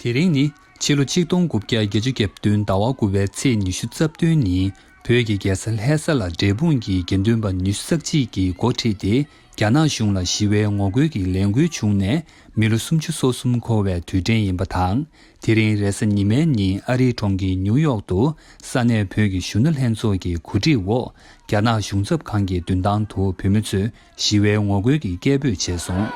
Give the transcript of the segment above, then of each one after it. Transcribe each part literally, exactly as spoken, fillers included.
དེ་རིང་ནི་ཕྱི་ལོ་ཆིག་སྟོང་དགུ་བརྒྱ་བརྒྱད་ཅུ་གྱ་བདུན་ཟླ་བ་དགུ་པའི་ཚེས་ཉི་ཤུ་རྩ་བདུན་ཉིན་བོད་ཀྱི་རྒྱལ་ས་ལྷ་ས་ལ་འབྲས་སྤུངས་ཀྱི་དགེ་འདུན་པ་ཉི་ཤུ་རྩ་གཅིག་གིས་འགོ་ཁྲིད་དེ་རྒྱ་ནག་གཞུང་ལ་ཞི་བའི་ངོ་རྒོལ་གྱི་ལས་འགུལ་བྱུང་ནས་མི་ལོ་སུམ་ཅུ་སོ་གསུམ་འཁོར་བའི་དུས་དྲན་ཡིན་པ་དང་། དེ་རིང་རེས་གཟའ་ཉི་མའི་ཉིན་ཨ་རིའི་གྲོང་ཁྱེར་ཉིའུ་ཡོག་ཏུ་ས་གནས་བོད་ཀྱི་གཞོན་ནུ་ལྷན་ཚོགས་ཀྱི་གོ་སྒྲིག་འོག་རྒྱ་ནག་གཞུང་ཚབ་ཁང་གི་མདུན་ཐང་དུ་བོད་མི་ཚོས་ཞི་བའི་ངོ་རྒོལ་གྱི་སྐད་འབོད་བྱས་སོང་།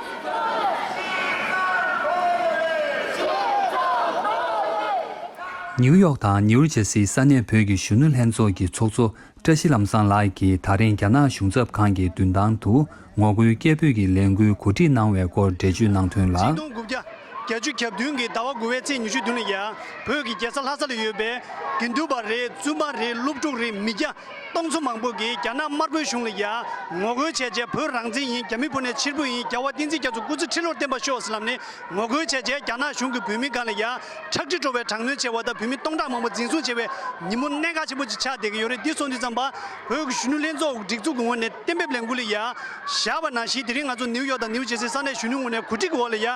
ཉིའུ་ཡོག་དང་ནིའུ་ཇར་སིའི་ས་གནས་བོད་ཀྱི་གཞོན་ནུ་ལྷན་ཚོགས་ཀྱི་ཚོགས་གཙོ་བཀྲ་ཤིས་ལམ་བཟང་ལགས་ཀྱིས་ད་རིང་རྒྱ་ནག་གཞུང་ཚབ་ཁང་གི་མདུན་ཐང་དུ་ངོ་རྒོལ་སྐད་འབོད་ཀྱི་ལས་འགུལ་གོ་སྒྲིག་གནང་བའི་སྐོར་འགྲེལ་བརྗོད་གནང་དོན་ལ། ཆིག་སྟོང་དགུ་བརྒྱ་བརྒྱད་ཅུ་གྱ་བདུན་གྱི་ཟླ་བ་དགུ་པའི་ཚེས་ཉི་ཤུ་བདུན་ལ་ཡ། བོད་ཀྱི་རྒྱལ་ས་ལྷ་ས་ལ་ཡོད་པའི་དགེ་འདུན་པ་རེད། བཙུན་མ་རེད། སློབ་ཕྲུག་རེད། མི་སྐྱ་སྟོང་ཚོ་མང་པོ་གིས་རྒྱ་ནག་དམར་པོའི་གཞུང་ལ་ཡ་ངོ་རྒོལ་བྱས་རྗེས་བོད་རང་བཙན་ཡིན། རྒྱ་མི་ཕོ་ནས་ཕྱིར་འབུད་ཡིན། རྒྱལ་བ་བསྟན་འཛིན་རྒྱ་མཚོ་སྐུ་ཚེ་ཁྲི་ལོར་བརྟན་པར་ཤོག་ཟེར་ལབ་ནས་ངོ་རྒོལ་བྱས་རྗེས་རྒྱ་ནག་གཞུང་གིས་བོད་མི་སྒང་ལ་ཡ་ཁྲག་དྲི་བྲོ་བའི་དྲག་གནོན་བྱས་པ་དང་བོད་མི་སྟོང་ཕྲག་མང་པོ་འཛིན་བཟུང་བྱས་པའི་ཉིན་མོ་གནད་འགག་ཆེན་པོ་ཅིག་ཆགས་བསྡད་ཀྱི་ཡོད་རེད། འདི་སོང་དུས་ཙམ་པ་བོད་ཀྱི་གཞོན་ནུ་ལྷན་ཚོགས་སྒྲིག་འཛུགས་ཀྱི་ངོས་ནས་གཏན་འབེབས་ལས་འགུལ་ལ་ཡ་བཞག་པ་ནང་བཞིན་དེ་རིང་ང་ཚོ་ནིའུ་ཡོག་དང་ནིའུ་ཇར་སིའི་ས་གནས་གཞོན་ནུའི་ངོས་ནས་གོ་སྒྲིག་གི་འོག་ལ་ཡ།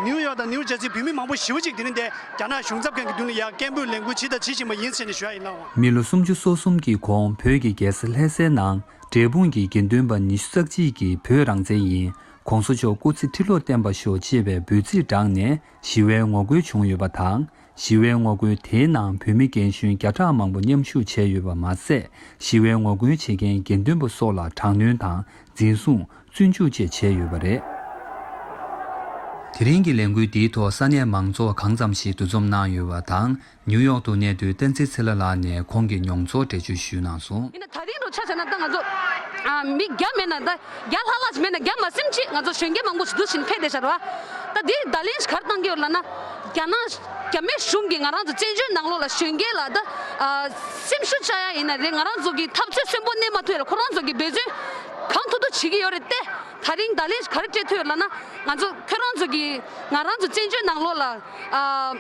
ནིའུ་ཡོག་དང་ནིའུ་ཇར་སིའི་བོད་མི་མང་པོ་ཞེ་པོ་ཅིག་དེ་རིང་འདིར་རྒྱ་ནག་གཞུང་ཚབ་ཁང་གི་མདུན་ལ་ཡ་སྐད་འབོད་ལས་འགུལ་བྱས་དང་བྱེད་བཞིན་པ་ཡིན་ཟེར་ནས་ཞུ་ཡ་ཡིན་ལགས། མི་ལོ་སུམ་ཅུ་སོ་གསུམ་གྱི་གོང་བོད་ཀྱི་རྒྱལ་ས་ལྷ་སའི་ནང་འབྲས་སྤུངས་ཀྱི་དགེ་འདུན་པ་ཉི་ཤུ་རྩ་གཅིག་གིས་བོད་རང་བཙན་ཡིན། གོང་ས་མཆོག་སྐུ་ཚེ་ཁྲི་ལོར་བརྟན་པར་ཤོག་ཅེས་པའི་འབོད་ཚིག་བསྒྲགས་ནས་ཞི་བའི་ངོ་རྒོལ་བྱུང་ཡོད་པ་དང་། ཞི་བའི་ངོ་རྒོལ་དེའི་ནང་བོད་མི་རྒན་གཞོན་བརྒྱ་ཕྲག་མང་པོ་མཉམ་ཞུགས་བྱས་ཡོད་པ་མ་ཟད། ཞི་བའི་ངོ་རྒོལ་བྱེད་མཁན་དགེ་འདུན་པ་སོགས་ལ་དྲག་གནོན་དང་འཛིན་བཟུང་། བཙོན་འཇུག་བཅས་བྱས་ཡོད་པ་རེད། དེ་རིང་གི་ལས་འགུལ་འདིའི་ཐོག་ས་གནས་མང་ཚོགས་གང་ཙམ་ཞིག་འདུ་འཛོམས་གནང་ཡོད་པ་དང་། ནིའུ་ཡོག་ཏུ་གནས་སྡོད་བསྟན་འཛིན་ཚེ་ལྷ་ལགས་ནས་ཁོང་གི་མྱོང་ཚོར་འགྲེལ་བརྗོད་ཞུས་གནང་སོང་། ཡིན་ན་ད་རིང་རུ་ཆ་བཞག་ན་ད་ང་ཚོ་ཨ་མི་བརྒྱ་མེད་ན་ད་བརྒྱ་ལྷག་ལྷག་ཅིག་མེད་ན་བརྒྱ་མ་ཟིན་ཅིག་ང་ཚོ་གཞོན་སྐྱེས་མང་པོ་ཞིག་འདུ་བཞིན་ཕེབས་བསྡད་བཞག་རེད་བ། ད་འདི་བརྡ་ལན་ཞིག་ག་རེ་བཏང་གི་ཡོད་ལབ་ན། རྒྱ་ནག་རྒྱ་མི་གཞུང་གིས་ང་རང་ཚོ་བཙན་བྱོལ་ནང་ལོགས་ལ་གཞོན་སྐྱེས་ལ་ད་ཨ་སེམས་ཤུགས་བཅག་ཡ་ཡིན་ན་རེད། ང་རང་ཚོ་གི་འཐབ་རྩོད་གསོན་པོ་གནས་མ་ཐུབ་ཡ་ལ་ཁོ་རང་ཚོ་གིས་འབད་བརྩོན་གང་ཐུབ་ཐུབ་བྱེད་ཀྱི་ཡོད་རེད་དེ། ད་རིང་བརྡ་ལན་ཞིག་ག་རེ་སྤྲད་ཐུབ་ཡོད་ལབ་ན། ང་ཚོ་ཁྱོད་རང་ཚོ་གིས་ང་རང་ཚོ་བཙན་བྱོལ་ནང་ལོགས་ལ་ཨ།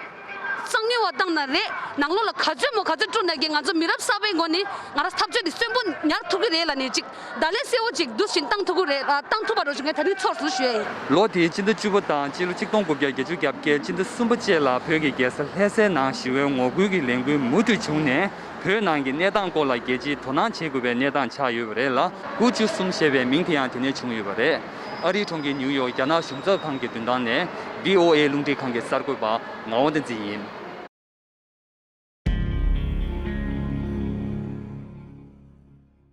གསང་ཉུལ་བ་བཏང་ན་རེད། ནང་ལོགས་ལ་ག་ཚོད་མོ་ག་ཚོད་སྤྲོ་ན་གི་ང་ཚོ་མི་རབས་གསར་པའི་ངོས་ནས་ང་རང་འཐབ་རྩོད་འདི་གསོན་པོ་ཉར་ཐུབ་ཀྱི་རེད་ལབ་ནས་ཅིག་བརྡ་ལན་གསལ་བོ་ཅིག་འདུག་བཞིན་བཏང་ཐུབ་ཀྱི་རེད། ཨ། བཏང་ཐུབ་པ་རོགས་ཞུ། ངས་ད་རིང་ཚོགས་སུ་ཞུ་ཡ་ཡིན། ལོ་དེའི་སྤྱི་ཟླ་བཅུ་པ་དང་སྤྱི་ལོ་ཆིག་སྟོང་དགུ་བརྒྱ་བརྒྱད་ཅུ་གྱ་བརྒྱད་སྤྱི་ཟླ་གསུམ་པ་བཅས་ལ་བོད་ཀྱི་རྒྱལ་ས་ལྷ་སའི་ནང་ཞི་བའི་ངོ་རྒོལ་གྱི་ལས་འགུལ་མུ་མཐུད་བྱུང་ནས། བོད་ནང་གི་གནས་སྟངས་སྐོར་ལ་རྒྱལ་སྤྱིས་དོ་སྣང་བྱེད་དགོས་པའི་གནས་སྟངས་ཆགས་ཡོད་པ་རེད་ལ། དགུ་བཅུ་གསུམ་ཞེས་པའི་མིང་དེ་ཡང་དེ་ནས་བྱུང་ཡོད་པ་རེད། ཨ་རིའི་གྲོང་ཁྱེར་ནིའུ་ཡོག་རྒྱ་ནག་གཞུང་ཚབ་ཁང་གི་མདུན་ཐང་ནས་བྷི་ཨོ་ཨེ་རླུང་འཕྲིན་ཁང་གི་གསར་འགོད་པ་ངག་དབང་བསྟན་འཛིན་ཡིན།